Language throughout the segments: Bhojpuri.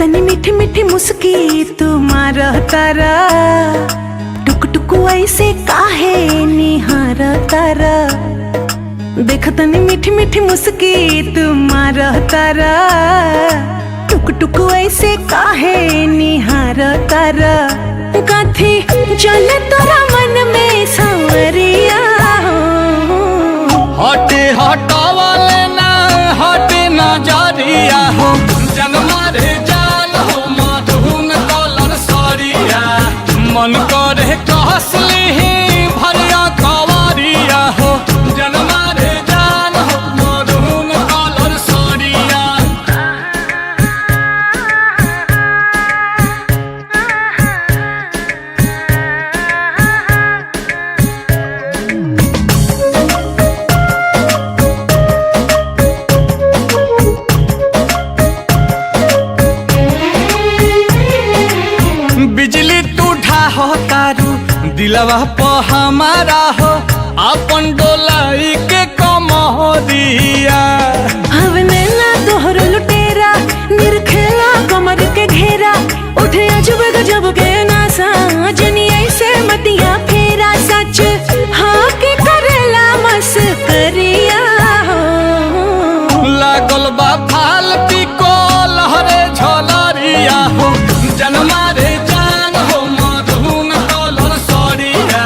देखतनी मीठी मीठी मुस्की तुम्हारा तारा, टुक टुक ऐसे काहे निहार तारा। देखतनी मीठी मीठी मुस्की तुम्हारा तारा, टुक टुक ऐसे काहे निहार तारा। कथी चल तोरा मन में सांवरिया हो। हटे हटावा लेना हटे ना जारिया हो, जन मारे जान हो माधुन कलर सरिया। मन करे कहसली ही भरिया कवारिया हो, जन मारे जान हो माधुन कलर सरिया। बिजली तू ढाहो तारू दिलवा प हमारा हो, अपन डोलाई के कमरिया। हवने ना तोहर लुटेरा, निरखेला कमर के घेरा। उठे अजब गजब के नासा, जनी ऐसे मतिया फेरा। सच हाँ के करेला मस करिया हो। लागल बा फाल पिको लहरे झलरिया हो, जन मारे जान हो मधुन कलर सरिया।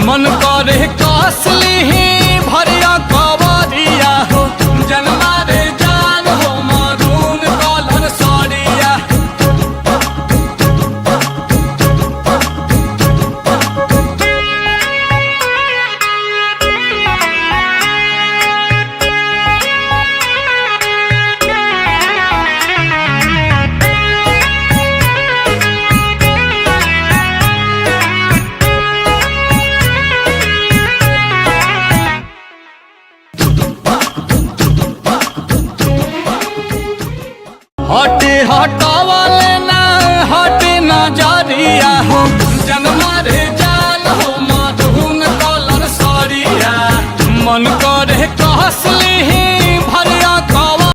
मन करे कसली ही भरिया कवरिया हो, जन मारे जान हो मधुन कलर सरिया। हटे हटावा लेना हटे ना जारिया हो, जन मारे जान हो माधुन कलर सरिया। मन करे कहसली ही